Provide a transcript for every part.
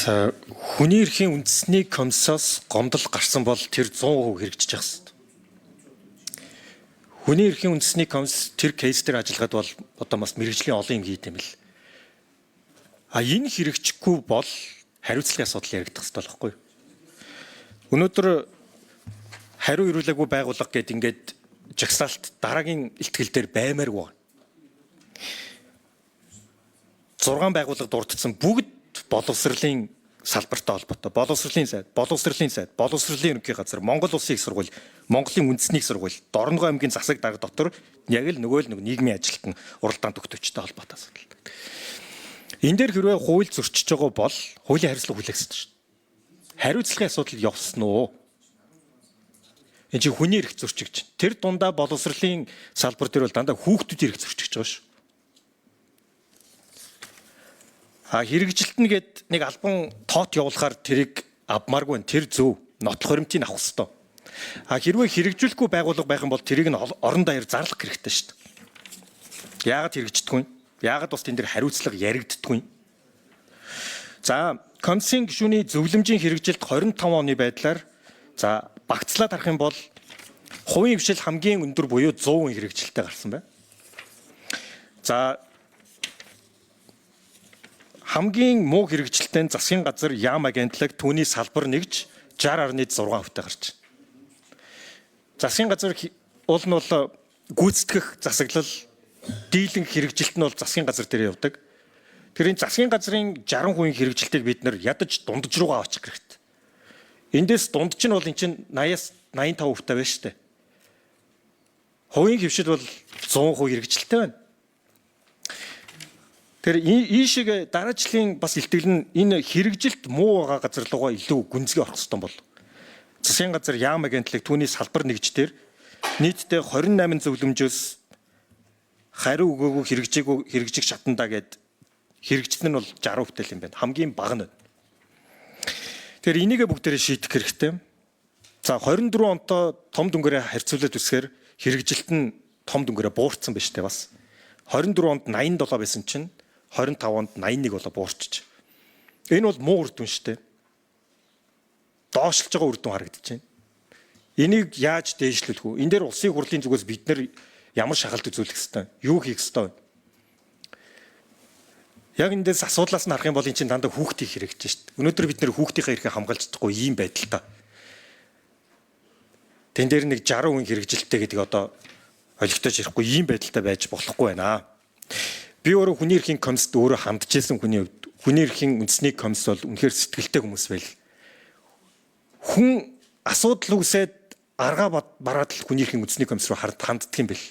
За, хүний эрхийн үндэсний комиссоос гомдол гарсан бол тэр 100% хэрэгжиж явах хэрэгтэй. Хүний эрхийн үндэсний комисс тэр кейс дээр ажиллахад бол одоо бас мэрэгжлийн олон юм хийд юм л. А энэ хэрэгжихгүй бол хариуцлагын асуудал яригдах хэрэгтэй байхгүй юу? Өнөөдөр хариу ирүүлээгүй байгууллага гэд ингээд жагсаалт дараагийн ихтгэл дээр баймааргүй байна. 6 байгууллага дурдсан бүгд боловсролын салбартай холбоотой. Боловсролын сайд, боловсролын сайд, боловсролын ерөнхий газар, Монгол Улсын их сургууль, Монголын үндэсний их сургууль, Дорногов аймгийн засаг дарга дотор яг л нөгөө л нэг нийгмийн ажилтан уралдаан тогтоочтой холбоотой асуудал. Энэ дээр хэрвээ хууль зөрчиж байгаа бол хуулийн хариуцлага хүлээх ёстой шүү дээ. Хариуцлагын асуудал явсан уу? Энэ чинь хүний эрх зөрчигч. Тэр дундаа боловсролын салбар дээр бол дандаа хүүхдүүдийн эрх зөрчигч байгаа шүү. А хэрэгжилт нь гээд нэг албан тоот явуулахаар тэрийг авмааргүй нь тэр зөв нотлох хоримтыг авах ёстой. А хэрвээ хэрэгжүүлэхгүй байгууллага байх юм бол тэрийг нь орон даяар зарлах хэрэгтэй шүү дээ. Яагаад хэрэгждэггүй юм? Яагаад бас тэн дээр хариуцлага яригддаггүй юм? За, комиссийн гишүүний зөвлөмжийн хэрэгжилт 25 оны байдлаар за багцлаад харах юм бол хувийн хвшил хамгийн өндөр буюу 100% хэрэгжилттэй гарсан байна. За, хамгийн муу хэрэгжилттэй нь засгийн газар яам агентлаг түүний салбар нэгж 60.6% гарч байна. Засгийн газар уул нь бол гүйцэтгэх засаглал дийлэн хэрэгжилт нь бол засгийн газар дээр явдаг. Тэр энэ засгийн газрын 60% хэрэгжилтийг бид нэр ядаж дундаж руугаа авчих хэрэгтэй. Эндээс дундаж нь бол эн чинь 80-аас 85% таа байна шүү дээ. Хувийн хвшил бол 100% хэрэгжилттэй байна. Тэр ийшээ дараа жилийн бас илтгэл нь энэ хэрэгжилт муу байгаа газар руугаа илүү гүнзгий орох хэрэгтэй бол. Засгийн газар яам агентлаг түүний салбар нэгждэр нийтдээ 28 зөвлөмжөөс хариу өгөөгүй хэрэгжээгүй хэрэгжих шатандаа гэд хэрэгжсэн нь бол 60% юм байна. Хамгийн бага нь. Тэгэхээр энийгээ бүгдээрээ шийдэх хэрэгтэй. За 24 онтой том дүнгээрээ харьцуулаад үзэхээр хэрэгжилт нь том дүнгээрээ буурсан байна шүү дээ бас. 24 онд 87 байсан чинь 25 онд 81 болоо буурчиж. Энэ бол муу үр дүн шүү дээ. Доошлж байгаа үр дүн харагдаж байна. Энийг яаж дээшлүүлэх вэ? Энэ дээр улсын хурлын зүгээс бид нэр ямар шахалт үзүүлэх ёстой? Юу хийх ёстой вэ? Яг эндээс асуудлаас нь харах юм бол эн чинь дандаа хүүхдийн хэрэгж шүү дээ. Өнөөдөр бид нэр хүүхдийнхээ эрхийг хамгаалж чадахгүй ийм байдалтай. Тэн дээр нэг 60% хэрэгжилттэй гэдэг одоо олигтойж ярихгүй ийм байдалтай байж болохгүй байна. Би өөрөө хүний эрхийн комиссд өөрөө хандж исэн хүний хувьд хүний эрхийн үндэсний комисс бол үнэхээр сэтгэлтэй хүмүүс байл. Хүн асуудал үүсээд аргаа бараад л хүний эрхийн үндэсний комисс руу ханддаг юм бэл.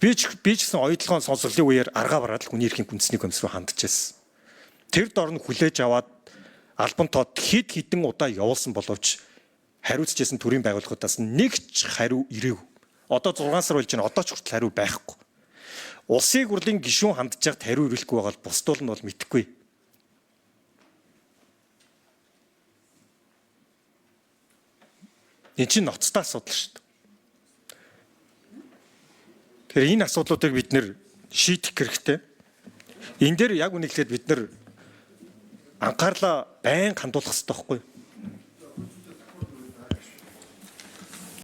Би ч гэсэн оюутлогоон сонсголын үеэр аргаа бараад л хүний эрхийн үндэсний комисс руу хандж байсан. Тэр дор нь хүлээж аваад албан тоод хэд хэдэн удаа явуулсан боловч хариуцж исэн төрийн байгууллагуудаас нэг ч хариу ирээгүй. Одоо 6 сар болж байна. Одоо ч хүртэл хариу байхгүй. Улсын хурлын гишүүн хандж байхад хариу ирэхгүй байгаа бол бусдуул нь бол мэдэхгүй. Энэ чинь ноцтой асуудал шүү дээ. Тэгэхээр энэ асуудлуудыг бид нэр шийдэх хэрэгтэй. Энэ дээр яг үнэхээр бид нэр анхаарлаа байн хандуулах хэрэгтэй байхгүй юу?